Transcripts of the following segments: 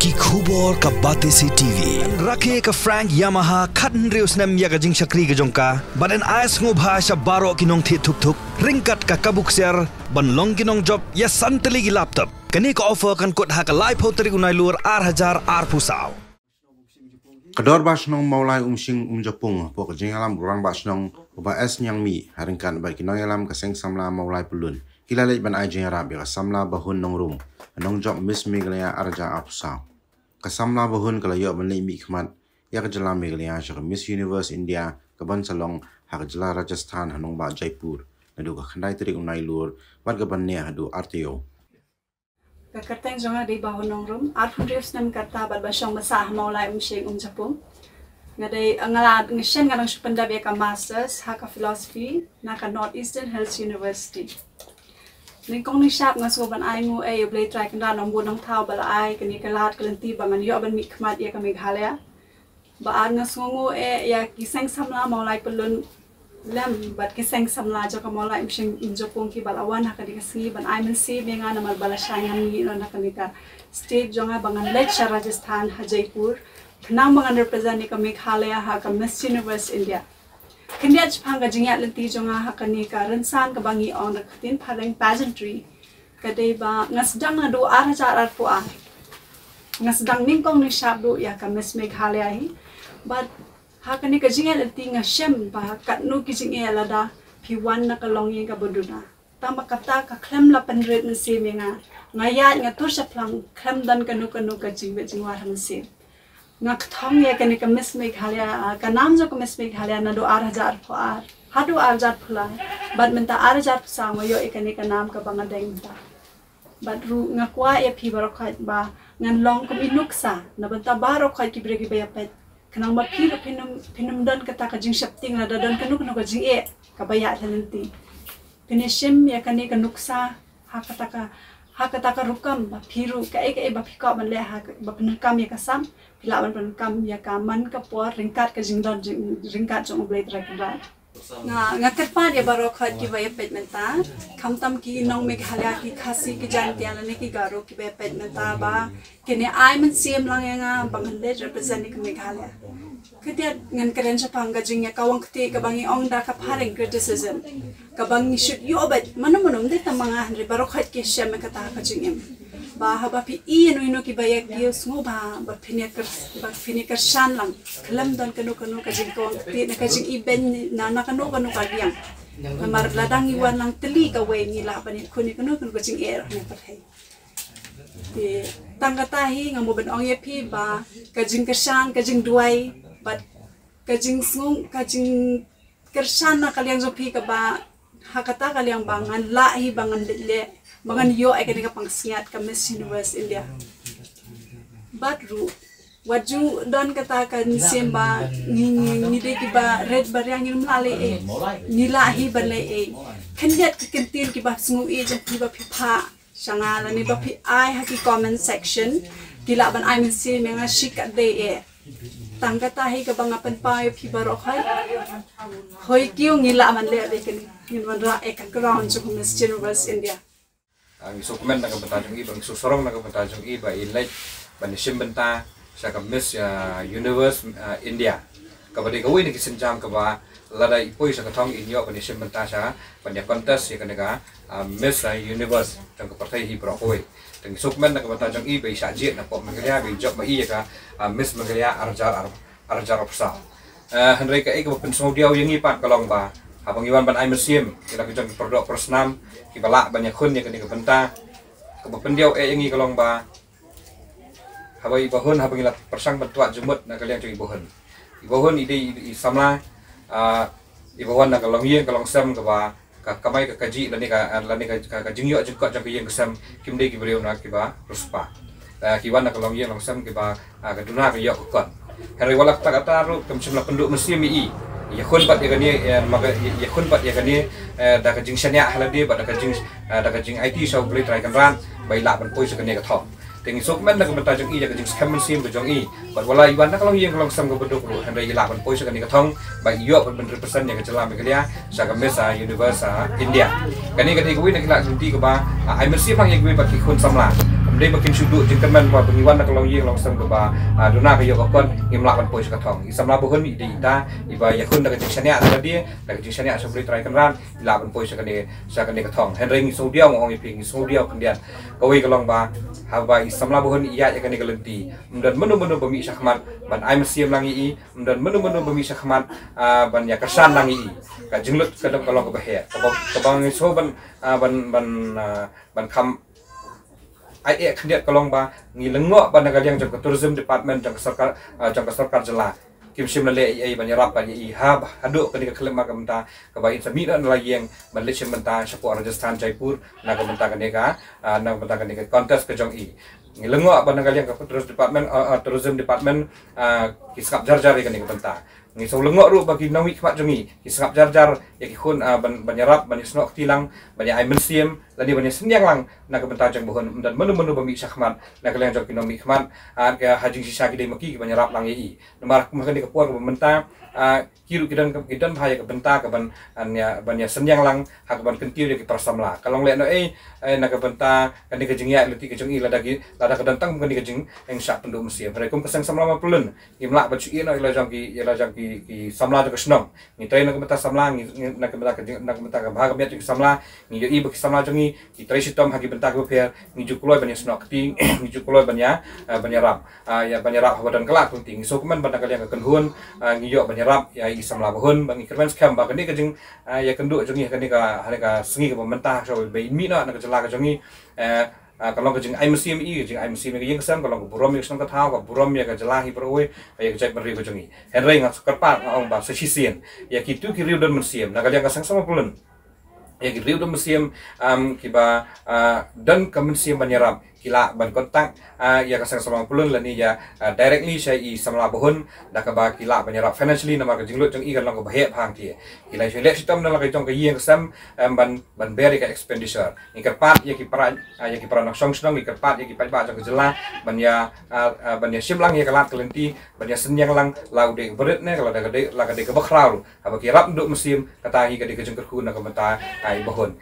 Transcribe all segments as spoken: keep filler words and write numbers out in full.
Ki khubor ka Batesi T V. Rakhe ka Frank Yamaha khathynriew snem ïa ka jingshakri ka jong ka. Bad yn ai sngewbha sha baroh ki nongthied thuk thuk ryngkat ka kabu ksiar ban long ki nongjop ïa san tylli ki laptop. Kane ka offer kan kut ha ka laiphew tarik u Nailur ar hajar arphew saw. Ka Dorbar Shnong Mawlai Umshing Umjapung, hapoh ka jingïalam u Rangbah Shnong u Bah S Niangmi, ha ryngkat bad ki nongïalam ka Seng Samla Mawlai Pyllun, ki la leit ban ai jingïarap ïa ka samla Bahun Nongrum, nongjop Miss Meghalaya ar hajar arphew saw. Ka samla Bahun ka la ïoh ban leit mihkhmat ïa ka jylla Meghalaya sha ka Miss Universe India kaban sa long ha ka jylla Rajasthan, ha nongbah Jaipur, naduh ka khyndai tarik u Nailur bad kaban neh haduh ar taïew. Ka kyrteng jong nga dei Bahun Nongrum, arphew hynriew snem ka rta bad ba shong ba sah ha Mawlai Umshing Umjapung. Nga dei, nga la, nga shen nga dang shu pyndep ïa ka masters ha ka philosophy na ka North Eastern Hills University. Nyngkong nyngshap nga sngewbha ban ai nguh ïa U Blei Trai Kynrad Nongbuh Nongthaw ba la ai kane ka lad ka lynti ba ngan ïoh ban mihkhmat ïa ka Meghalaya. Ba ar nga sngewnguh ïa ki Seng Samla Mawlai Pyllun lem bad ki Seng Samla jong ka Mawlai Umshing Umjapung kiba la wan ha kane ka sngi ban ai mynsiem ïa nga namar ba la shai ngan mih noh na kane ka state jong nga ba ngan leit sha Rajasthan ha Jaipur, khnang ba ngan represent ïa ka Meghalaya ha ka Miss Universe India. Khyndiat shaphang ka jingïaid lynti jong nga ha kane ka rynsan kaba ngi ong da ka ktien phareng pageantry, ka dei ba nga sdang naduh ar hajar arphew ar. Nga sdang nyngkong nyngshap duh ïa ka Miss Meghalaya hi. Bad ha kane ka jingïaid lynti nga shem ba katno ki jingeh lada phi wan na ka longïing kaba duna. Tang ba kata ka khlem la pynrit mynsiem ïa nga. Nga ïaid nga tur shaphrang, khlem don kano kano ka jingwit jingwar ha mynsiem. Nga kthong ïa kane ka Miss Meghalaya, ah, ka nam jong ka Miss Meghalaya naduh ar hajar arphew ar haduh ar hajar arphew lai. Bad mynta ar hajar arphew saw nga ïoh ïa kane ka nam kaba nga deng mynta. Bad ruh nga kwah ïa phi baroh khoit ba ngan long kum i nuksa na bynta baroh khoit ki briew kiba ïapeit. Khnang ba phi ruh phin ym, phin ym don kata ka jingsheptieng lada don kano kano ka jingeh kaba ïaid ha lynti. Phin ïashim ïa kane ka nuksa ha kata ka, ha kata ka rukom ba phi ruh kaei kaei ba phi kwah ban leh ha ka, ba pyndonkam ïa ka sap, phi lah ban pyndonkam ïa ka man ka por ryngkat ka jingdon jing, ryngkat jong U Blei Trai Kynrad. Nga, nga kyrpad ïa baroh khoit kiba ïapeit mynta, khamtam ki nong Meghalaya, ki Khasi, ki Jaintia lane ki Garo kiba ïapeit mynta ba kin ïa ai mynsiem lang ïa nga ba ngan leit represent ïa ka Meghalaya. Khyndiat ngan kren shaphang ka jingïakawang kti kaba ngi ong da ka phareng criticism. Kaba ngi shu ïoh beit, mano mano ym dei tang ma nga hynrei baroh khoit ki shem ïa kata ka jingim. Ba haba phi ïohi ïa uno uno kiba ïakiew, sngewbha ba phin ïa kyr, ba phin ïa kyrshan lang. Khlem don kano kano ka jingkawang kti na ka jingibeiñ na, na kano kano ka liang. Namar lada ngi wan lang tylli kawei ngi lah ban ïakhun ïa kano kano ka jingeh ha pyrthei. Te tang kata hi nga mut ban ong ïa phi ba ka jingkyrshan, ka jingduwai bad ka jingsngew, ka jingkyrshan na ka liang jong phi kaba ha kata ka liang ba ngan lah hi ba ngan leit leh, ba ngan ïoh ïa kane ka pansngiat ka Miss Universe India. Bad ruh wat ju don kata ka mynsiem ba ngi, ngi, ngi dei kiba rit ba riang, ngim lah leh ei, ngi lah hi ban leh ei. Khyndiat ki kyntien kiba sngew ïeit jong phi ba phi phah sha nga lane ba phi ai ha ki comment section, ki lah ban ai mynsiem ïa nga shikatdei eh. Tang kata hi kaba nga pynpaw ïa phi baroh khoit. Hoi kiew ngi lah ban leh beit, ngin wanrah ïa ka crown jong ka Miss Universe India. Ah, ngi sngewkmen na ka bynta jong i, ba ngi sngewsarong na ka bynta jong i ba i leit ban ïashim bynta sha ka Miss, ah, Universe, ah, India. Kaba dei kawei na ki sienjam kaba lada i poi sha ka thong in ïoh ban ïashim bynta sha, ban ïa contest ïa kane ka, ah, Miss, ah, Universe jong ka pyrthei hi baroh kawei. Te ngi sngewkmen na ka bynta jong i ba i shah jied napoh Meghalaya, ba i jop ma i ïa ka, ah, Miss Meghalaya ar hajar ar, ar hajar arphew saw. Eh, hynrei kaei kaba pynsngewdiaw ïa ngi pat ka long ba haba ngi wan ban ai mynsiem ïa la ki jong ki paralok parasnam kiba lah ban ïakhun ïa kane ka bynta, kaba pyndiaw eh ïa ngi ka long ba haba i Bahun, haba ngi la pyrshang ban twad jingmut na ka liang jong i Bahun. I Bahun i dei i, i samla, ah, iba wan na ka longïing ka longsem kaba ka kamai ka kajih lane ka, ah, lane ka, ka, ka jingïoh jingkot jong ka ïing ka sem kim dei ki briew na kiba riewspah. Ah, ki wan na ka longïing longsem kiba, ah, ka duna ka ïoh ka kot. Hynrei wat la katta katta ruh kam shym la pynduh mynsiem ïa i. Ïakhun pat ïa kane, eh, ma ka, ïakhun pat ïa kane, eh, da ka jingshaniah ha lade bad da ka jing, eh, da ka jingaiti sha U Blei Trai Kynrad ba i lah ban poi sha kane ka thong. Te ngi sngewkmen na ka bynta jong i ïa ka jingskhem mynsiem ka jong i. Bad wat la i wan na ka longïing ka longsem kaba duk ruh, hynrei i lah ban poi sha kane ka thong ba i ïoh ban represent ïa ka jylla Meghalaya sha ka Miss, ah, Universe, ah, India. Kane ka dei kawei na ki lad lynti kaba, ah, ai mynsiem lang ïa kiwei pat ki khun samla. Dei ba kin shu duh jingkyrmen ba ngi wan na ka longïing longsem kaba, ah, duna ka ïoh ka kon, ngim lah ban poi sha ka thong. I samla Bahun i dei ita iba ïakhun da ka jingshaniah da ka die, da ka jingshaniah sha U Blei Trai Kynrad, i lah ban poi sha kane, sha kane ka thong. Hynrei ngi sngewdiaw, nga ong ïa phi, ngi sngewdiaw khyndiat. Kawei ka long ba haba i samla Bahun i ïaid ïa kane ka lynti, ym don mano mano ba mih shakhmat ban ai mynsiem lang ïa i, ym don mano mano ba mih shakhmat, ah, ban ïa kyrshan lang ïa i. Ka jinglut ka dang ka long kaba heh, kaba, kaba ngi sngewbha ban, ah, ban, ban, ah, ban kham ai eh khyndiat ka long ba ngi lyngngoh ba na ka liang jong ka tourism department jong ka sorkar, ah, jong ka sorkar jylla kim shym la leh ei ei ban ïarap ban ïa i ha, haduh kane ka khyllipmat ka mynta kaba in sa mih na la ïing ban leit shim bynta shapoh Rajasthan, Jaipur, na ka bynta kane ka, ah, na ka bynta kane ka contest ka jong i. Ngi lyngngoh ba na ka liang ka tourism department, ah, ah, tourism department, ah, ki sngap jar jar ïa kane ka bynta. Ngi shu lyngngoh ruh ba ki nongmihkhmat jong ngi ki sngap jar jar ïa ki khun, ah, ban, ban ïarap, ban ïasnoh kti lang, ban ïa ai mynsiem lane ban ïasynñiang lang na ka bynta jong Bahun. Ym don mano mano ba mih shakhmat na ka liang jong ki nongmihkhmat, ah, ka ha jingshisha ki dei ma ki kiban ïarap lang ïa i. Namar kum ha kane ka por kaba mynta, ah, ki ruh ki don, ki don bha ïa ka bynta kaban, ah, ïa, ban ïasynñiang lang ha kaban kyntiew ïa ki para samla. Ka long lehnohei, eh, na ka bynta kane ka jingïaid lynti ka jong i lada ki, lada ka don tang kane ka jingshah pynduh mynsiem. Hynrei kum ka Seng Samla Mawpyllun, ngim lah ban shu ïehnoh ïa la jong ki, ïa la jong ki, ki samla jong ka shnong. Ngi trei na ka bynta samla, ngi, ngi, na ka bynta ka jing, na ka bynta ka bha ka miat jong ki samla, ngi ïohi ba ki samla jong ngi ki trei shitom ha ki bynta kiba pher, ngi ju kloi ban ïasnoh kti, ngi ju kloi ban ïa, eh, ban ïarap, ah, ïa ban ïarap haba don ka lad ka lynti. Ngi sngewkmen ba na ka liang ka kynhun, ah, ngi ïoh ban ïarap ïa i samla Bahun, ba ngi kyrmen skhem ba kane ka jing, ah, ïakynduh jong ngi ha kane ka, ha kane ka sngi kaba mynta, sha ba in mih noh na ka jylla ka jong ngi, eh, ah, ka long ka jingai mynsiem ïa i, ka jingai mynsiem ïa ka ïing ka sem, ka long ka burom ïa ka shnong ka thaw, ka burom ïa ka jylla hi baroh, ïa ka jaitbynriew ka jong ngi. Hynrei nga kyrpad, nga ong ba sa shisien ïa kito ki riew don mynsiem na ka liang ka Seng Samla Mawpyllun, ïa ki riew don mynsiem, um, kiba, ah, don ka mynsiem ban ïarap, ki lah ban contact, ah, ïa ka Seng Samla Mawpyllun lane ïa, ah, directly sha i samla Bahun da kaba ki lah ban ïarap financially, namar ka jinglut jong i ka long kaba heh bha hangtei. Ki lah shu leh shitom na la ka jong ka ïing ka sem, em, ban, ban bear ïa ka expenditure. Ngi kyrpad ïa ki para, ah, ïa ki para nongshong shnong, ngi kyrpad ïa ki paidbah jong ka jylla ban ïa, ah, ah, ban ïashim lang ïa ka lad ka lynti, ban ïasynñiang lang, la u dei u barit ne la ka dei, la ka dei kaba khraw ruh, haba ki ïarap duh mynsiem. Kata hi ka dei ka jingkyrkhu na ka bynta, ah, i Bahun.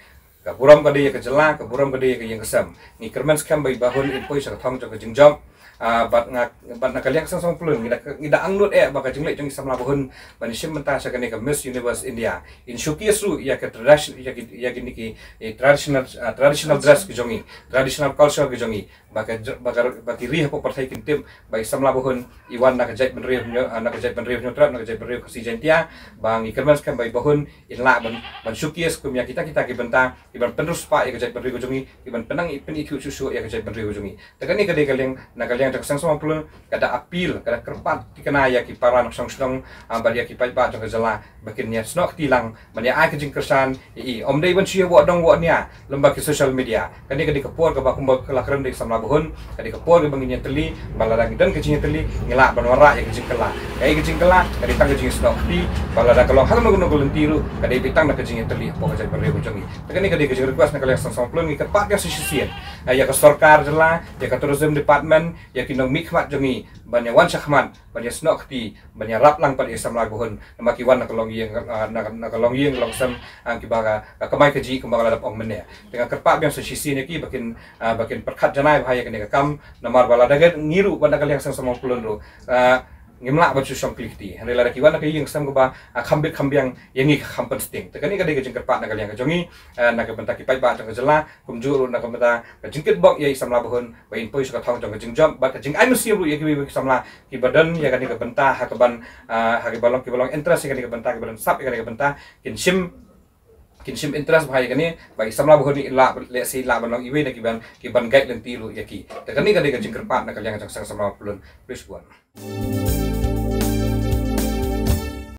Ka burom ka dei ïa ka jylla, ka burom ka dei ïa ka ïing ka sem. Ngi kyrmen skhem ba i Bahun in poi sha ka thong jong ka jingjop. Ah, bad nga, bad na ka liang ka Seng Samla Mawpyllun, ngi da, ngi da angnud eh ba ka jingleit jong i samla Bahun ban ïashim bynta sha kane ka Miss Universe India, in showcase ruh ïa ka tradition, ïa ki, ïa kine ki, eh, traditional, ah, traditional dress ki jong ngi, traditional culture ki jong ngi. Ba ka, ba ka, ba ki ri hapoh pyrthei kin tip ba i samla Bahun i wan na ka jaitbynriew Hynñiewtrep, ah, na ka jaitbynriew Hynñiewtrep, na ka jaitbynriew Khasi Jaiñtia. Ba ngi kyrmen skhem ba i Bahun in lah ban, ban showcase kum ïa kita kita ki bynta kiban pynroi spah ïa ka jaitbynriew ka jong ngi, kiban pynang, pynithuh shuh shuh ïa ka jaitbynriew ka jong ngi. Te kane ka dei ka liang, na ka liang jong ka Seng Samla Mawpyllun, ka da appeal, ka da kyrpad thikna ïa ki para nongshong shnong, ah, bad ïa ki paidbah jong ka jylla ba kin ïasnoh kti lang ban ïa ai ka jingkyrshan ïa i. Ym dei ban shu ïa wad dong wad nia lem bad ki social media. Kane ka dei ka por kaba kumba ka la kren da i samla Bahun, ka dei ka por kaba ngin ïatylli, ba lada ngi don ka jingïatylli ngi lah ban wanrah ïa ka jingkylla. Kaei ka jingkylla? Ka dei tang ka jingïasnoh kti, ba lada ka long ha kano kano ka lynti ruh ka dei beit tang na ka jingïatylli hapoh ka jaitbynriew ka jong ngi. Te kane ka dei ka jingrequest na ka liang Seng Samla Mawpyllun. Ngi kyrpad ïa sa shisien, ah, ïa ka sorkar jylla, ïa ka tourism department, ïa ki nongmihkhmat jong ngi ban ïa wan shakhmat ban ïasnoh kti, ban ïarap lang pat ïa i samla Bahun, namar ki wan na ka longïing, ah, na, na ka longïing longsem, ah, kiba ka, ka kamai kajih kumba ka la dep ong mynne. Te nga kyrpad biang sa shisien ïa ki ba kin, ah, ba kin pyrkhat janai bha ïa kane ka kam, namar ba lada ngi ruh bad na ka liang Seng Samla Mawpyllun ruh, ah, ngim lah ban shu shong kli kti. Hynrei lada ki wan na ka ïing sem kaba, ah, kham bit kham biang, ïa ngi ka kham pynsting. Te kane ka dei ka jingkyrpad na ka liang ka jong ngi, ah, na ka bynta ki paidbah jong ka jylla, kumjuh ruh na ka bynta ka jingkitbok ïa i samla Bahun ba in poi sha ka thong jong ka jingjop, bad ka jingai mynsiem ruh ïa kiwei kiwei ki samla kiba don ïa kane ka bynta ha kaban, ah, ha kiba long, kiba long interest ïa kane ka bynta, kiba don sap ïa kane ka bynta, kin shim, kin shim interest bha ïa kane, ba i samla Bahun in lah, lehse lah ban long iwei na kiban, kiban guide lynti ruh ïa ki. Te kane ka dei ka jingkyrpad na ka liang jong ka Seng Samla Mawpyllun. Please go on.